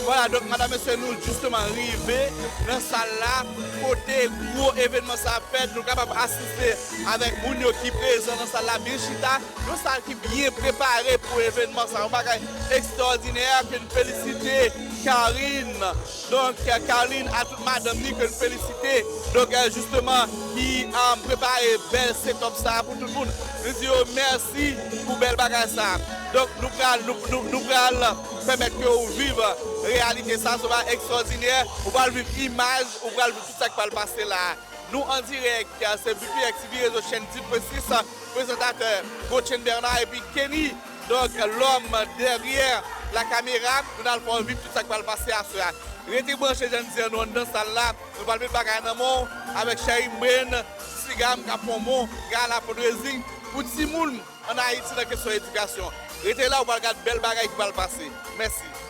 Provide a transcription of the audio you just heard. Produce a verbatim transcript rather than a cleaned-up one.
Vwala, donk, madanm, mesye, nou jisteman rive nan sal la, kote gwo evènman sa ap fèt. Nou kapab asiste avèk moun yo ki prezan nan sal la, byen chita. Yon sal ki byen prepare pou evènman sa. Yon bagay ekstwòdinè ke n felisite Carline. Donk, Carline a tout madanm li ke n felisite. Donk, jisteman, ki prepare bèl setup sa pou tout moun. Nou di yo mèsi pou bèl bagay sa. Donk, nou pral, nou, nou, nou pral pèmèt ke w viv reyalite sa, se yon bagay ekstwòdinè. Ou pral viv imaj, ou pral viv tout sa k pral pase la. Nou an dirèk, se B P X T V, rezo chèn dis pwen sis, prezantatè Gotchen Bernard epi Kenny, donk, lòm dèryè la kamera, nou al fè w viv tout sa k pral pase aswè a. Rete branche, jan n di an, nou anndan sal la, nou pral met bagay nan men w avèk Sherry Brain, Sigam k ap fè yon bon gala fundraising pou timoun ann Ayiti nan kesyon edikasyon. Rete la, ou pral gad bèl bagay ki pral pase. Mèsi.